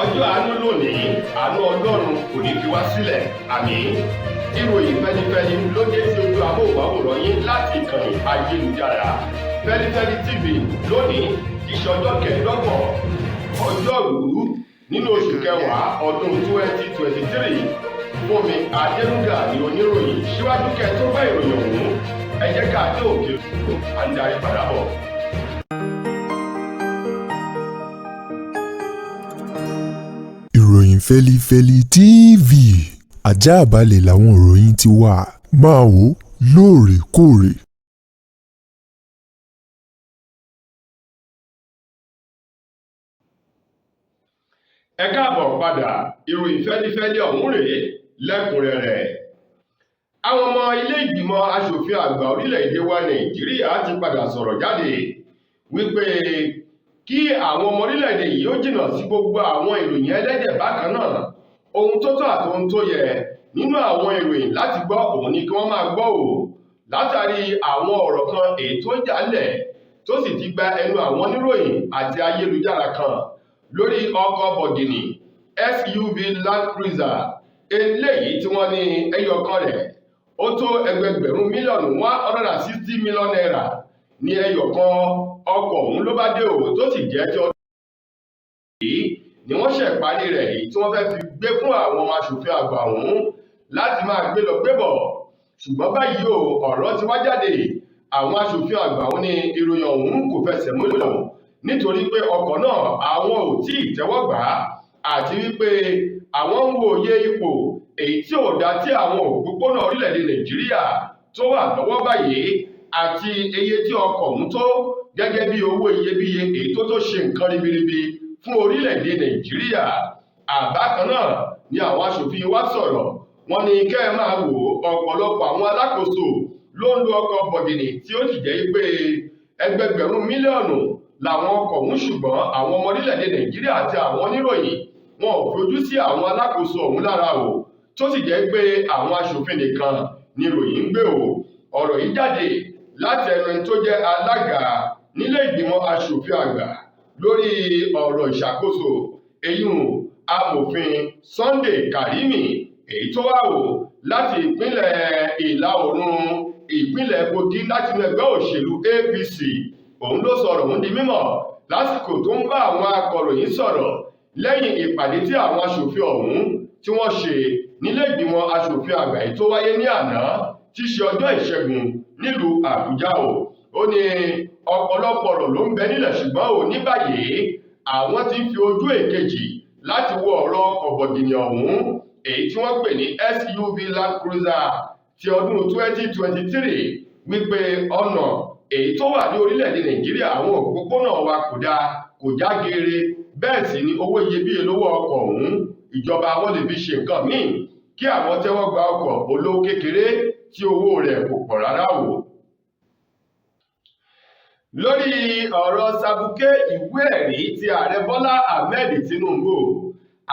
Ọjọ́ àánú lónìí, àánú Ọlọ́run kò ní fi wá sílẹ̀, àmín. Ìròyìn fẹlifẹli ló dé sí ojú amóhùnmáwòrán yín láti ìkànnì ayélujára Fẹlifẹli TV lónìí tí í ṣe ọjọ́ 25 ọjọ́rùú nínú oṣù kẹwàá ọdún 2023. Fúnmi Adénúgà ní oníròyìn. Síwájú kẹ́ tó bá ìròyìn ọ̀hún, ẹ jẹ́ ká dé òkè, à ń darí padà bọ̀. Ìròyìn Fẹ́lifẹ́li TV, àjààbálẹ̀ làwọn ìròyìn ti wà, máa wò ó lóòrèkóòrè. Ẹ káàbọ̀ padà, ìròyìn fẹ́lifẹ́li ọ̀hún rèé lẹ́kùnrẹ́rẹ́. Àwọn ọmọ ilé ìgbìmọ̀ aṣòfin àgbà orílẹ̀-èdè wa Nàìjíríà ti padà sọ̀rọ̀ jáde wípé kí àwọn ọmọ orílẹ̀-èdè yìí ó jìnnà sí gbogbo àwọn ìròyìn ẹlẹ́jẹ̀. Bákan náà, ohun tó tọ́ àti ohun tó yẹ nínú àwọn ìròyìn láti gbọ́ òun ni kí wọ́n máa gbọ́ ò, látàrí àwọn ọ̀rọ̀ kan èyí tó ń jálẹ̀ tó sì ti gba ẹnu àwọn oníròyìn àti ayélujára kan lórí ọkọ̀ bọ̀gìnì SUV Land Cruiser eléyìí tí wọ́n ní ẹyọ kan rẹ̀ ó tó ẹgbẹgbẹ̀rún mílíọ̀nù ₦160 million ní ẹyọ kan ọkọ̀ ọ̀hún ló bá dé o, tó sì jẹ́ tí ọdún yìí ni wọ́n ṣẹ̀ parí rẹ̀, èyí tí wọ́n fẹ́ fi gbé fún àwọn ọmọ aṣòfin àgbà ọ̀hún láti máa gbé lọ gbé bọ̀. Ṣùgbọ́n báyìí o, ọ̀rọ̀ ti wá jáde. Àwọn aṣòfin àgbà ọ̀hún ní ìròyìn ọ̀hún kò fẹsẹ̀ múlẹ̀, nítorí pé ọkọ̀ náà àwọn ò tí ì tẹ́wọ́ gbà á, àti wípé àwọn ń wo òye ipò èyí tí ò dá tí àwọn òpópónà orílẹ̀-èdè Nàìjíríà tó wà lọ́wọ́ báyìí, àti iye tí ọkọ̀ ọ̀hún tó gẹ́gẹ́ bí owó iyebíye èyí tó ṣe nǹkan ribiribi fún orílẹ̀-èdè Nàìjíríà. Àbákan náà ni àwọn aṣòfin wa sọ̀rọ̀, wọ́n ní kẹ́ ẹ máa wò, ọ̀pọ̀lọpọ̀ àwọn alákòóso ló ń lo ọkọ̀ bọ̀gìnì tí ó sì jẹ́ pé ẹgbẹgbẹ̀rún mílíọ̀nù làwọn ọkọ̀ ọ̀hún, ṣùgbọ́n àwọn ọmọ orílẹ̀-èdè Nàìjíríà àti àwọn oníròyìn wọn ò fojú sí àwọn alákòóso ọ̀hún lára o, tó sì jẹ́ pé àwọn aṣòfin nìkan ni ìròyìn ń gbé o. Ọ̀rọ̀ yìí jáde láti ẹnu ẹni tó jẹ́ alága nílé ìgbìmọ̀ aṣòfin àgbà lórí ọ̀rọ̀ ìṣàkóso, eyín amòfin Sunday Karimi, èyí tó wà wò láti ìpínlẹ̀ ìlà oòrùn ìpínlẹ̀ Kogi láti inú ẹgbẹ́ òṣèlú APC. Òun ló sọ̀rọ̀ òun di mímọ̀ lásìkò tó ń bá àwọn akọ̀ròyìn sọ̀rọ̀ lẹ́yìn ìpàdé tí àwọn aṣòfin ọ̀hún tí wọ́n ṣe nílé ìgbìmọ̀ aṣòfin àgbà yìí tó wáyé ní àná tí í ṣe ọjọ́ Ìṣẹ́gun nílùú Àbújá o. Ó ní ọ̀pọ̀lọpọ̀ ọ̀rọ̀ ló ń bẹ nílẹ̀, ṣùgbọ́n ò ní báyìí àwọn ti fi ojú èkejì láti wo ọ̀rọ̀ ọkọ̀ bọ̀gìnì ọ̀hún èyí tí wọ́n pè ní SUV Land Cruiser ti ọdún 2023, wípé ọ̀nà èyí tó wà ní orílẹ̀-èdè Nàìjíríà, àwọn òpópónà wa kò dáa, kò já geere, bẹ́ẹ̀ sì ni owó iyebíye lówó ọkọ̀ ọ̀hún. Ìjọba wọn lè fi ṣe nǹkan míì kí àwọn tẹ́wọ́ gba ọkọ̀ olówó kékeré tí owó rẹ̀ kò pọ̀ rárá o. Lórí ọ̀rọ̀ sabuké ìwé ẹ̀rí ti ààrẹ Bọ́lá Ahmed Tinubu,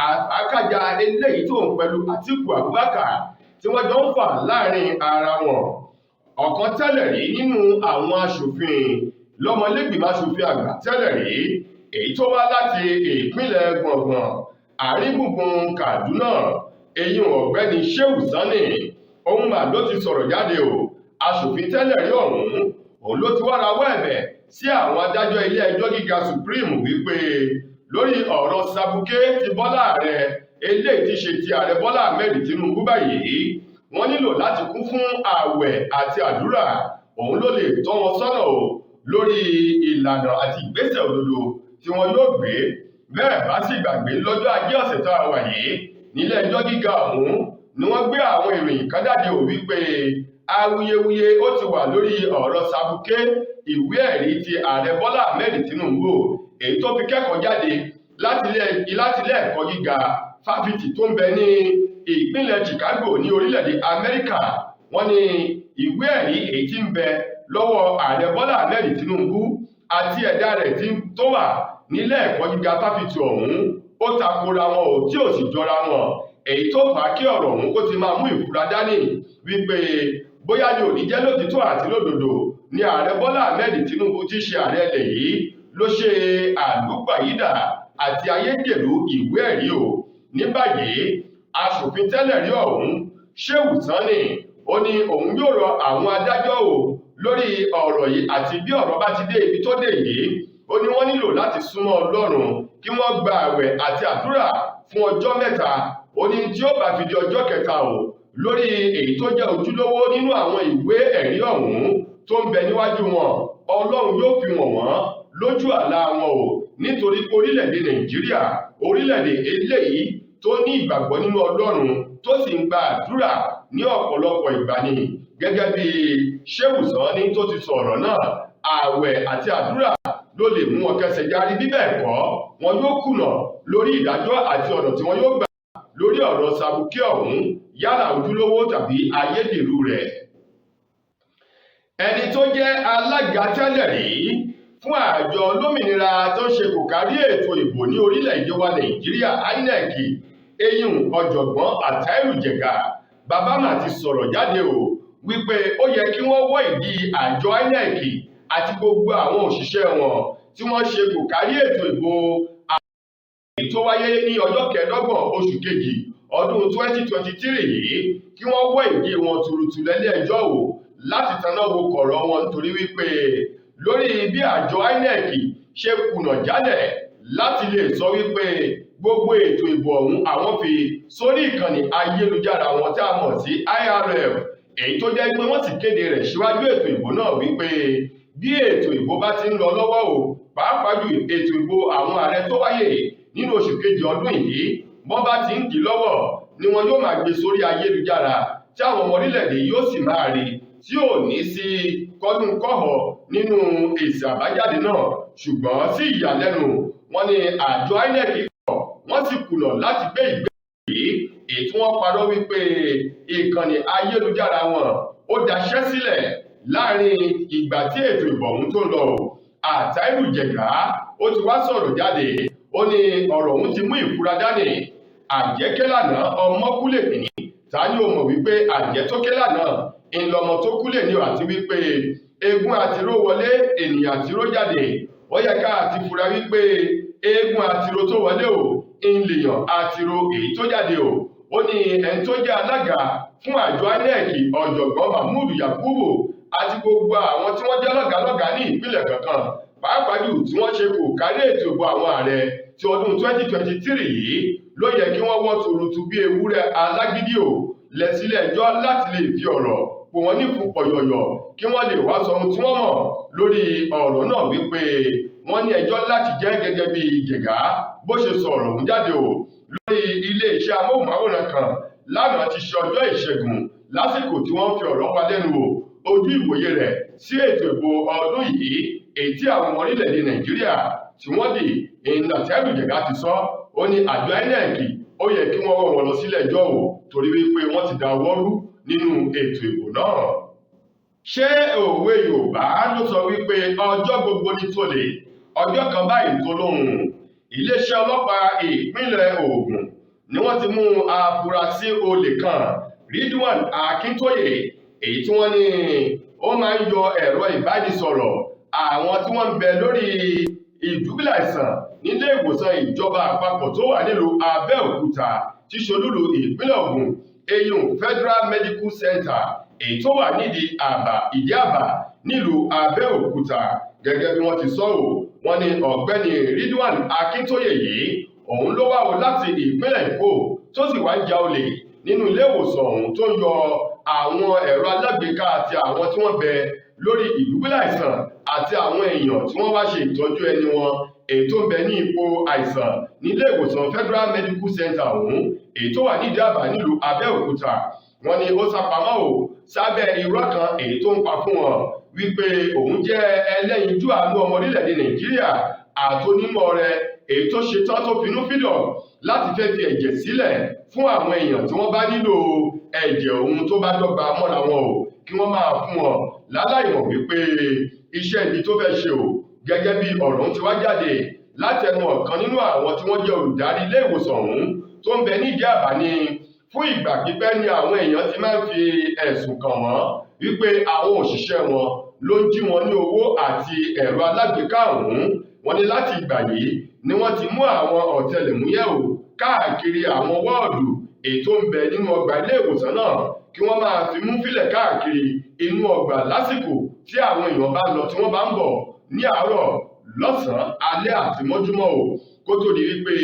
àfàkàjà eléyìí tó ń pẹ̀lú Àtíkù Abubakar tí wọ́n jọ ń fà láàrin ara wọn, ọ̀kan tẹ́lẹ̀ rí nínú àwọn aṣòfin lọ́mọlẹ́gbìmọ̀ aṣòfin àgbà tẹ́lẹ̀ rí èyí tó wá láti ìpínlẹ̀ gbọ̀ngbọ̀n àárín gbùngbùn Kaduna, èyí ọ̀gbẹ́ni Shehu Sani, òun mà ló ti sọ̀rọ̀ jáde o. Aṣòfin tẹ́lẹ̀ rí ọ̀hún òun ló ti wá rawọ́ ẹ̀bẹ̀ sí àwọn adájọ́ ilé ẹjọ́ gíga Supreme wípé lórí ọ̀rọ̀ sabuké ti Bọ́lá ààrẹ eléyìí ti ṣe ti ààrẹ Bọ́lá Ahmed Tinubu báyìí, wọ́n nílò láti kún fún ààwẹ̀ àti àdúrà, òun ló lè tọ́ wọn sọ́nà o lórí ìlànà àti ìgbésẹ̀ òdodo tí wọn yóò gbé. Bẹ́ẹ̀ bá sì gbàgbé, lọ́jọ́ ajé ọ̀sẹ̀ tá a wà yìí nílé ẹjọ́ gíga ọ̀hún ni wọ́n gbé àwọn ìròyìn kan jáde ò wípé awuyewuye ó ti wà lórí ọ̀rọ̀ sabuké ìwé ẹ̀rí ti ààrẹ Bọ́lá Ahmed Tinubu èyí tó fi kẹ́kọ̀ọ́ jáde láti ilé ẹ̀kọ́ gíga fáfitì tó ń bẹ ní ìpínlẹ̀ Chicago ní orílẹ̀-èdè Amẹ́ríkà. Wọ́n ní ìwé ẹ̀rí èyí tí ń bẹ lọ́wọ́ ààrẹ Bọ́lá Ahmed Tinubu àti ẹ̀dá rẹ̀ tó wà nílé ẹ̀kọ́ gíga fáfitì ọ̀hún ó takora wọn ò tí ò sì jọra wọn, èyí tó fà á kí ọ̀rọ̀ ọ̀hún kó ti máa mú ìfura dání wípé bóyá ni ò ní jẹ́ lótìtọ́ àti lódodo ni ààrẹ Bọ́lá Ahmed Tinubu ti ṣe ààrẹ ilẹ̀ yìí ló ṣe àlùpàyídà àti ayédèrú ìwé ẹ̀rí o. Ní báyìí, aṣòfin tẹ́lẹ̀ rí ọ̀hún, Shehu Sani, ó ní òun yóò rọ àwọn adájọ́ o lórí ọ̀rọ̀ yìí, àti bí ọ̀rọ̀ bá ti dé ibi tó dé yìí, ó ní wọ́n nílò láti súnmọ́ Ọlọ́run kí wọ́n gba àwẹ̀ àti àdúrà fún ọjọ́ 3. Ó ní tí ó bá fi di ọjọ́ kẹta o, lórí èyí tó jẹ́ ojúlówó nínú àwọn ìwé ẹ̀rí ọ̀hún tó ń bẹ níwájú wọn, Ọlọ́run yóò fi wọ̀n wọ́n lójú àlá wọn o, nítorí pé orílẹ̀-èdè Nàìjíríà, orílẹ̀-èdè eléyìí tó ní ìgbàgbọ́ nínú Ọlọ́run tó sì ń gba àdúrà ní ọ̀pọ̀lọpọ̀ ìgbà ni. Gẹ́gẹ́ bí Shehu Sani tó ti sọ̀rọ̀ náà, ààwẹ̀ àti àdúrà ló lè mú wọn kẹsẹ̀ járí, bí bẹ́ẹ̀ kọ́ wọn yóò kùnà lórí ìdájọ́ àti ọ̀nà tí wọn yóò gbà lórí ọ̀rọ̀ Sabuké ọ̀hún, yálà ojúlówó tàbí ayédèrú rẹ̀. Ẹni tó jẹ́ alága tẹ́lẹ̀ rí fún àjọ olómìnira tó ń ṣe kò kárí ètò ìbò ní orílẹ̀-èdè wa Nàìjíríà, INEC, eyín ọ̀jọ̀gbọ́n Àtàìrù Jẹ̀gà bàbá mà ti sọ̀rọ̀ jáde o wípé ó yẹ kí wọ́n wọ́ ìdí àjọ INEC àti gbogbo àwọn òṣìṣẹ́ wọn tí wọ́n ṣe kò kárí ètò ìbò èyí tó wáyé ní ọjọ́ 25 oṣù kejì ọdún 2023 yìí, kí wọ́n wọ́ ìdí wọn tuurutu lẹ́lé ẹjọ́ o láti taná wo kọ̀rọ̀ wọn, nítorí wípé lórí bí àjọ INEC ṣe kùnà jálẹ̀ láti lè sọ wípé gbogbo ètò ìbò ọ̀hún àwọn fi sórí ìkànnì ayélujára wọn tí a mọ̀ sí IRF, èyí tó jẹ́ pé wọ́n sì kéde rẹ̀ síwájú ètò ìbò náà wípé bí ètò ìbò bá ti ń lọ lọ́wọ́ o, pàápàá jù ètò ìbò àwọn ààrẹ tó wáyé nínú oṣù kejì ọdún yìí, bọ́n bá ti ń dì lọ́wọ́ ni wọn yóò máa gbé sórí ayélujára tí àwọn ọmọ orílẹ̀-èdè yóò sì máa rí, tí ò ní sí kọ́dúnkọ́họ̀ nínú èsì àbájáde náà. Ṣùgbọ́n sí ìyàlẹ́nu wọn ni àjọ INEC kọ̀, wọ́n sì kùnà láti gbé ìgbésẹ̀ yìí, èyí tí wọ́n parọ́ wípé ìkànnì ayélujára wọn ó daṣẹ́ sílẹ̀ láàrin ìgbà tí ètò ìbò ọ̀hún tó ń lọ. Àtàìrù Jẹ̀gà ó ti wá sọ̀rọ̀ jáde, ó ní ọ̀rọ̀ ọ̀hún ti mú ìfura dání. Àjẹkẹ́ lánàá ọmọ kú lè ní, ta ni ó mọ̀ wípé àjẹ́ tó ké lánàá ńlọmọ tó kú lè ní, àti wípé eégún àtiró wọlé, ènìyàn àtiró jáde. Ó yẹ ká àti fura wípé eégún àtiró tó wọlé o ńlèyàn àtiró èyí tó jáde o. Ó ní ẹni tó jẹ́ alága fún àjọ INEC, ọ̀jọ̀gbọ́n Mahmood Yakubu, àti gbogbo àwọn tí wọ́n jẹ́ lọ́gàálọ́gàá ní ìpínlẹ̀ kankan, pàápàá jù tí wọ́n ṣe kò kárí ètò ìbò àwọn ààrẹ ti ọdún 2023 yìí, ló yẹ kí wọ́n wọ́ tuurutu bí ewúrẹ́ alágídí o lẹ sílé ẹjọ́ láti lè fi ọ̀rọ̀ pò wọ́n ní fún pọ̀yọ̀yọ̀, kí wọ́n lè wá sọ ohun tí wọ́n mọ̀ lórí ọ̀rọ̀ náà, wípé wọ́n ní ẹjọ́ láti jẹ́. Gẹ́gẹ́ bí Jẹ̀gá bó ṣe sọ ọ̀rọ̀ ọ̀hún jáde o lórí iléeṣẹ́ amóhùnmáwòrán kan lánàá ti ṣe ọjọ́ Ìṣẹ́gun, lásìkò tí wọ́n fi ọ̀rọ̀ wa lẹ́nu wò ojú ìwòye rẹ̀ sí ètò ìbò ọdún yìí èyí tí àwọn ọmọ orílẹ̀-èdè Nàìjíríà tí wọ́n dì. Àtàìrù Jẹ̀gá ti sọ, ó ní àjọ INEC ó yẹ kí wọ́n wọ́ wọn lọ sílé ẹjọ́ o, torí wípé wọ́n ti da ọwọ́ rú nínú ètò ìbò náà. Ṣé òwe Yorùbá ló sọ wípé ọjọ́ gbogbo ní tòlè, ọjọ́ kan báyìí tó lóhùn? Iléeṣẹ́ ọlọ́pàá ìpínlẹ̀ Ògùn ni wọ́n ti mú afurasí olè kan, Ridwan Akintoye, èyí tí wọ́n ní ó máa ń yọ ẹ̀rọ ìbánisọ̀rọ̀ àwọn tí wọ́n ń bẹ lórí ìdùbúlẹ̀ àìsàn nílé ìwòsàn ìjọba àpapọ̀ tó wà nílùú Abẹ́òkúta tí ṣolúlu ìpínlẹ̀ Ògùn, eyín Federal Medical Center èyí tó wà nídìí àbá ìdí àbá nílùú Abẹ́òkúta. Gẹ́gẹ́ bí wọ́n ti sọ ọ́, wọ́n ní ọ̀gbẹ́ni Ridwan Akintoye yìí òun ló wá o láti ìpínlẹ̀ Èkó, tó sì wá ń ja olè nínú ilé ìwòsàn ọ̀hún, tó ń yọ àwọn ẹ̀rọ alágbèéká àti àwọn tí wọ́n bẹ lórí ìdùbúlẹ̀ àìsàn àti àwọn èèyàn tí wọ́n wá ṣe ìtọ́jú ẹni wọn èyí tó ń bẹ ní ipò àìsàn nílé ìwòsàn Federal Medical Center ọ̀hún èyí tó wà nídìí àbá nílùú Abẹ́òkúta. Wọ́n ní ó sápamọ́ ò sábẹ́ irọ́ kan èyí tó ń pa fún wọn wípé òun jẹ́ ẹlẹ́yinjú àánú ọmọ orílẹ̀-èdè Nàìjíríà àtonímọ̀ rẹ̀ èyí tó ṣetán tó finúfíndọ̀ láti fẹ́ fi ẹ̀jẹ̀ sílẹ̀ fún àwọn èèyàn tí wọ́n bá nílò ẹ̀jẹ̀ òun tó bá dọ́gba mọ́ra wọn o, kí wọ́n máa fún wọn, láláì mọ̀ wípé iṣẹ́ ibi tó fẹ́ ṣe o. Gẹ́gẹ́ bí ọ̀rọ̀ ti wá jáde látẹnu ọ̀kan nínú àwọn tí wọ́n jẹ́ olùdarí ilé ìwòsàn ọ̀hún tó ń bẹ nídìí àbá, ní fún ìgbà pípẹ́ ni àwọn èèyàn ti máa ń fi ẹ̀sùn kàn wọ́n wípé àwọn òṣìṣẹ́ wọn ló ń jí wọn ní owó àti ẹ̀rọ alágbèéká ọ̀hún. Wọ́n ní láti ìgbà yìí ni wọ́n ti mú àwọn ọ̀tẹlẹ̀múyẹ́ ò káàkiri àwọn wọ́ọ̀dù èyí tó ń bẹ nínú ọgbà ilé ìwòsàn náà, kí wọ́n máa fi mú fílẹ̀ káàkiri inú ọgbà lásìkò tí àwọn èèyàn bá lọ tí wọ́n bá ń bọ̀ ní àárọ̀, lọ́sàn-án, alẹ́ àti mọ́júmọ́ o, kó tó di wípé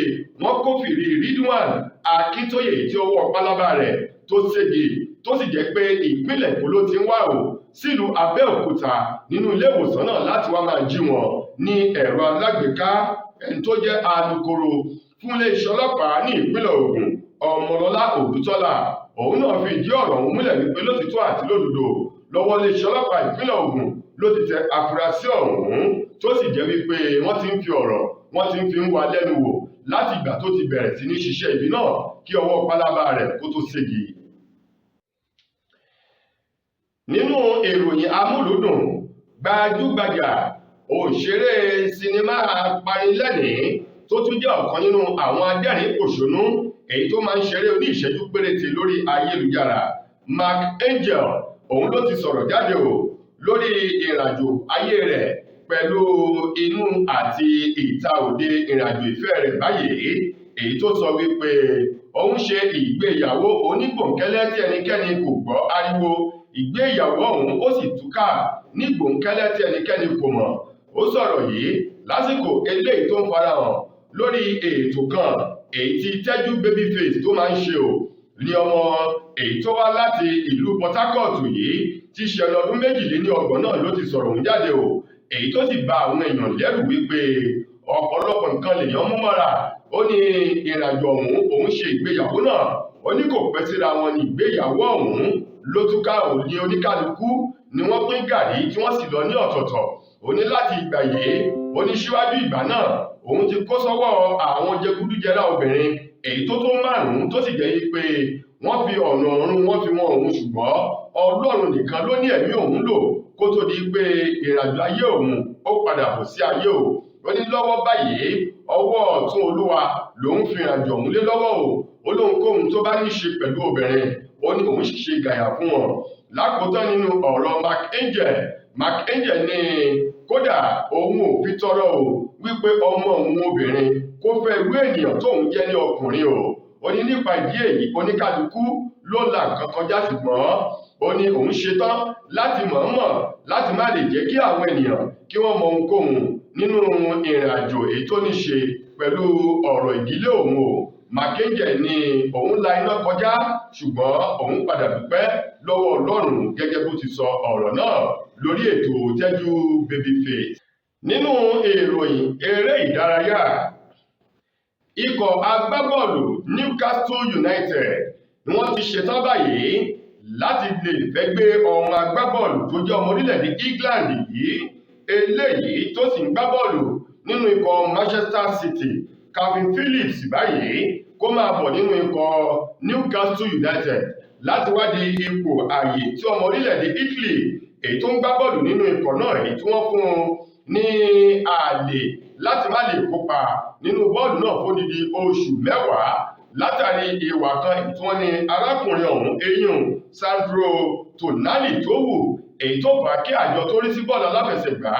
wọ́n kófìrí Ridwan Akíntóyè tí ọwọ́ pálábá rẹ̀ tó sége, tó sì jẹ́ pé ìpínlẹ̀ Èkó ló ti ń wá o sílùú Abẹ́òkúta nínú ilé ìwòsàn náà láti wá máa jí wọn ní ẹ̀rọ alágbèéká. Ẹni tó jẹ́ alukoro fún iléeṣẹ́ ọlọ́pàá ní ìpínlẹ̀ Ògùn, Ọmọlọ́lá Òdútọ́lá, òun náà fi ìdí ọ̀rọ̀ ọ̀hún múlẹ̀ wípé lótìtọ́ àti lódodo lọ́wọ́ iléeṣẹ́ ọlọ́pàá ìpínlẹ̀ Ògùn ló ti tẹ afurasí ọ̀hún, tó sì jẹ́ wípé wọ́n ti ń fi ọ̀rọ̀ wọ́n ti ń fi ń wa lẹ́nu wò láti ìgbà tó ti bẹ̀rẹ̀ sí ní ṣiṣẹ́ ibi náà kí ọwọ́ pálábá rẹ̀ kó tó ségi. Nínú ìròyìn amúlùúdùn, gbajúgbajà òṣèré sinimá apanilẹ́rìn tó tún jẹ́ ọ̀kan nínú àwọn adẹ́rìn-pòṣónú èyí tó máa ń ṣeré oní ìṣẹ́jú péréte lórí ayélujára, Mark Angel, òun ló ti sọ̀rọ̀ jáde o lórí ìrìnàjò ayé rẹ̀ pẹ̀lú inú àti ìta òde ìrìnàjò ìfẹ́ rẹ̀ báyìí, èyí tó sọ wípé òun ṣe ìgbéyàwó onígbòǹkẹ́lẹ́ tí ẹnikẹ́ni kò gbọ́ ariwo ìgbéyàwó ọ̀hún, ó sì túká ní gbòǹkẹ́lẹ́ tí ẹnikẹ́ni kò mọ̀. Ó sọ̀rọ̀ yìí lásìkò eléyìí tó ń farahàn lórí ètò kan èyí tí Tẹ́jú Babyface tó máa ń ṣe o, ní ọmọ èyí tó wá láti ìlú Port Harcourt yìí ti ṣe ọdún 32 náà ló ti sọ̀rọ̀ òun jáde o, èyí tó sì bà àwọn èèyàn lẹ́rù wípé ọ̀pọ̀lọpọ̀ nǹkan lèèyàn mú mọ́ra. Ó ní ìrìnàjò ọ̀hún, òun ṣe ìgbéyàwó náà, ó ní kò pẹ́ síra wọn ní ìgbéyàwó ọ̀hún ló túká, ò ní oníkálukú ni wọ́n pín gàrí tí wọ́n sì lọ ní ọ̀tọ̀ọ̀tọ̀. Ó ní láti ìgbà yìí, ó ní síwájú ìgbà náà òun ti kó sọ́wọ́ àwọn jẹgúdújẹrá obìnrin èyí tó tó 5, tó sì jẹ́ pé wọ́n fi ọ̀nà ọ̀run wọ́n fi wọn òun, ṣùgbọ́n Ọlọ́run nìkan ló ní ẹ̀mí òun lò kó tó di pé ìrìnàjò ayé òun ó padà bọ̀ sí ayé o. Ó ní lọ́wọ́ báyìí ọwọ́ ọ̀tún Olúwa lòun fi ìrìnàjò òun lé lọ́wọ́ o. Ó lóun kóhun tó bá ní ṣe pẹ̀lú obìnrin, ó ní òun sì ṣe gàyà fún wọn. Lákòótán nínú ọ̀rọ̀ Mark Angel, Mark Angel ní kódà òun ò fi tọrọ o wípé ọmọ òun obìnrin kó fẹ́ irú ènìyàn tóun jẹ́ ní ọkùnrin o. Ó ní nípa ìdí èyí oníkálukú ló la nǹkan kọjá, ṣùgbọ́n ó ní òun ṣetán láti mọ̀ọ́mọ̀ láti má lè jẹ́ kí àwọn ènìyàn kí wọ́n mọ ohunkóhun nínú ìrìnàjò èyí tó ní ṣe pẹ̀lú ọ̀rọ̀ ìdílé òun o. Mark Angel ní òun la iná kọjá, ṣùgbọ́n òun padà dúpẹ́ lọ́wọ́ Ọlọ́run gẹ́gẹ́ bó ti sọ ọ̀rọ̀ náà lórí ètò Tẹ́jú Babyface. Nínú ìròyìn eré ìdárayá, ikọ̀ agbábọ́ọ̀lù Newcastle United ni wọ́n ti ṣetán báyìí láti lè fẹ́ gbé ọmọ agbábọ́ọ̀lù tó jẹ́ ọmọ orílẹ̀-èdè England yìí, eléyìí tó sì ń gbá bọ́ọ̀lù nínú ikọ̀ Manchester City, Calvin Phillips báyìí, kó máa bọ̀ nínú ikọ̀ Newcastle United láti wá di ipò ààyè tí ọmọ orílẹ̀-èdè Italy èyí tó ń gbá bọ́ọ̀lù nínú ikọ̀ náà èyí tí wọ́n fún un ní ààlè láti má lè kópa nínú bọ́ọ̀lù náà fódidi oṣù 10 látàrí ìwà kan tí wọ́n ní arákùnrin ọ̀hún eyín Sandro Tonali tó wù, èyí tó fà á kí àjọ tó rí sí bọ́ọ̀lù aláfẹsẹ̀gbá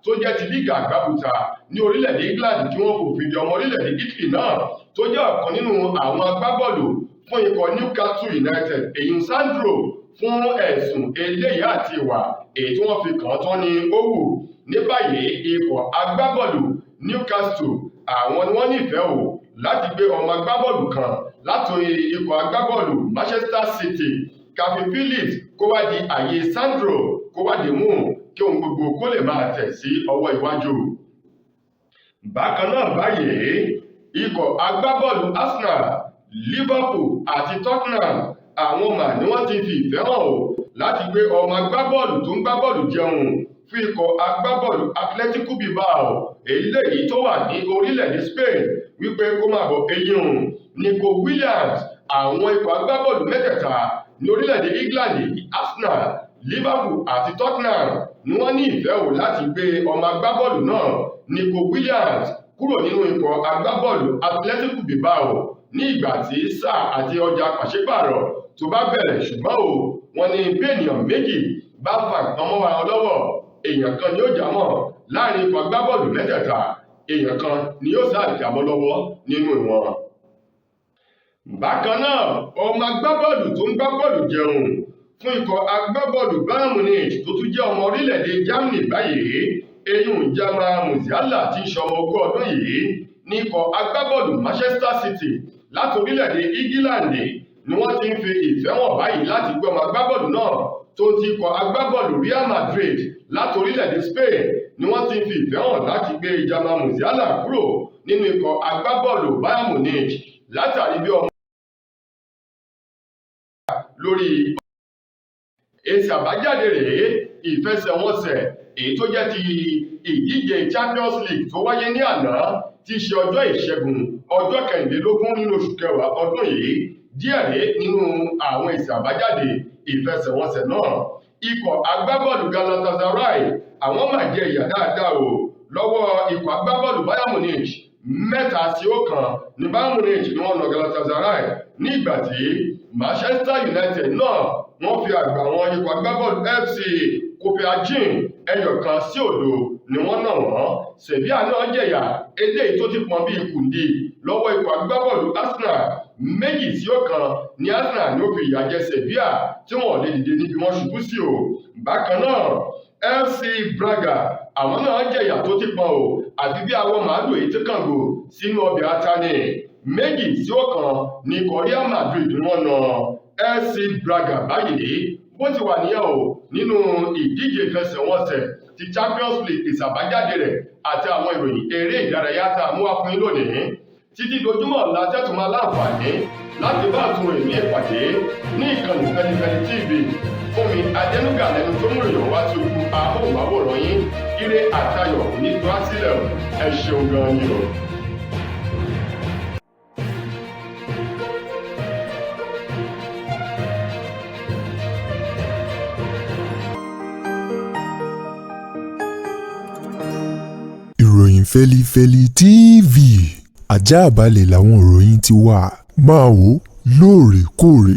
tó jẹ́ ti lígà àgbábùtà ní orílẹ̀-èdè England kí wọ́n fòfin de ọmọ orílẹ̀-èdè Italy náà tó jẹ́ ọ̀kan nínú àwọn agbábọ́ọ̀lù fún ikọ̀ Newcastle United, èyí Sandro, fún ẹ̀sùn eléyìí àti ìwà èyí tí wọ́n fi kàn án tán ní ó wù. Ní báyìí ikọ̀ agbábọ́ọ̀lù Newcastle àwọn ni wọ́n nífẹ̀ẹ́ o láti gbé ọmọ agbábọ́ọ̀lù kan láti ikọ̀ agbábọ́ọ̀lù Manchester City, Calvin Phillips, kó wá di àyè Sandro kó wá di mú kí ohun gbogbo kó lè máa tẹ̀ sí ọwọ́ iwájú. Bákan náà báyìí ikọ̀ agbábọ́ọ̀lù Arsenal, Liverpool àti Tottenham àwọn mà ní wọ́n ti fi ìfẹ́ hàn o láti gbé ọmọ agbábọ́ọ̀lù tó ń gbá bọ́ọ̀lù jẹun fún ikọ̀ agbábọ́ọ̀lù Atletico Bilbao eléyìí tó wà ní orílẹ̀-èdè Spain wípé kó máa bọ̀, eyín Nico Williams. Àwọn ikọ̀ agbábọ́ọ̀lù mẹ́tẹ̀ẹ̀ta ní orílẹ̀-èdè England, Arsenal, Liverpool àti Tottenham ni wọ́n ní ìfẹ́ o láti gbé ọmọ agbábọ́ọ̀lù náà Nico Williams kúrò nínú ikọ̀ agbábọ́ọ̀lù Atletico Bilbao ní ìgbà tí sáà àti ọjà pàṣípààrọ̀ tó bá bẹ̀rẹ̀. Ṣùgbọ́n o wọ́n ní bí ènìyàn méjì bá fa nǹkan mọ́ wọn lọ́wọ́, Èèyàn kan ni ó jámọ́ láàrin ikọ̀ agbábọ́ọ̀lù mẹ́tẹ̀ẹ̀ta, èèyàn kan ni yóò sáà jábọ́ lọ́wọ́ nínú wọn. Bákan náà, ọmọ agbábọ́ọ̀lù tó ń gbá bọ́ọ̀lù jẹun fún ikọ̀ agbábọ́ọ̀lù Bayern Munich tó tún jẹ́ ọmọ orílẹ̀-èdè Germany báyìí, eyín Jamal Musiala tí ń ṣọmọ 20 ọdún yìí ní ikọ̀ agbábọ́ọ̀lù Manchester City láti orílẹ̀-èdè England ni wọ́n ti ń fi ìfẹ́ wọn báyìí láti gbé ọmọ agbábọ́ọ̀lù náà tó ti ikọ̀ agbábọ́ọ̀lù Real Madrid láti orílẹ̀-èdè Spain ni wọ́n ti ń fi ìfẹ́ hàn láti gbé Jamal Musiala kúrò nínú ikọ̀ agbábọ́ọ̀lù Bayern Munich látàrí bí ọmọ lórí èsì àbájáde rèé. Ìfẹsẹ̀wọnsẹ̀ èyí tó jẹ́ ti ìdíje Champions League tó wáyé ní àná tí í ṣe ọjọ́ Ìṣẹ́gun, ọjọ́ 24 nínú oṣù kẹwàá ọdún yìí, díẹ̀ rèé nínú àwọn èsì àbájáde ìfẹsẹ̀wọnsẹ̀ náà. Ikọ̀ agbábọ́ọ̀lù Galatasaray, àwọn máa jẹ ìyà dáadáa o lọ́wọ́ ikọ̀ agbábọ́ọ̀lù Bayern Munich. 3-1 ní Bayern Munich ni wọ́n na Galatasaray, ní ìgbà tí Manchester United náà wọ́n fi àgbà wọn ikọ̀ agbábọ́ọ̀lù FC Copenhagen, 1-0 ni wọ́n nà wọ́n. Sevilla náà jẹ̀yà eléyìí tó ti pọn bíi kùndí lọ́wọ́ ikọ̀ agbábọ́ọ̀lù Arsenal. 2-1 ní Arsenal ni ó fi ìyà jẹ Sevilla tí wọ́n lè dìde níbi wọ́n ṣubú sí o. Bákan náà, FC Braga, àwọn náà jẹ̀yà tó ti pọn o, àfi bí awọ màálù èyí tí kàngò sínú ọbẹ̀ ata ni. 2-1 ní ikọ̀ Real Madrid ni wọ́n na FC Braga báyìí. Bó ti wà nìyẹn o nínú ìdíje ìfẹsẹ̀wọnsẹ̀ ti Champions League, ìsàbájáde rẹ̀ àti àwọn ìròyìn eré ìdárayá tá a mú wá fún yín lónìí. Títí dojúmọ́ ọ̀la tẹ́tù máa láǹfààní láti bá àtúnrò ìmí ìpàdé ní ìkànnì Fẹlifẹli TV. Fúnmi Adẹnuga lẹnu tó mú ìròyìn wá sí ojú amóhùnmáwòrán yín. Ire àtayọ̀ ní gbà sílẹ̀. Ẹ ṣeun gan ni o. Ìròyìn Fẹlifẹli TV, ajáàbalẹ̀ làwọn ìròyìn ti wà. Máa wò lóòrèkóòrè.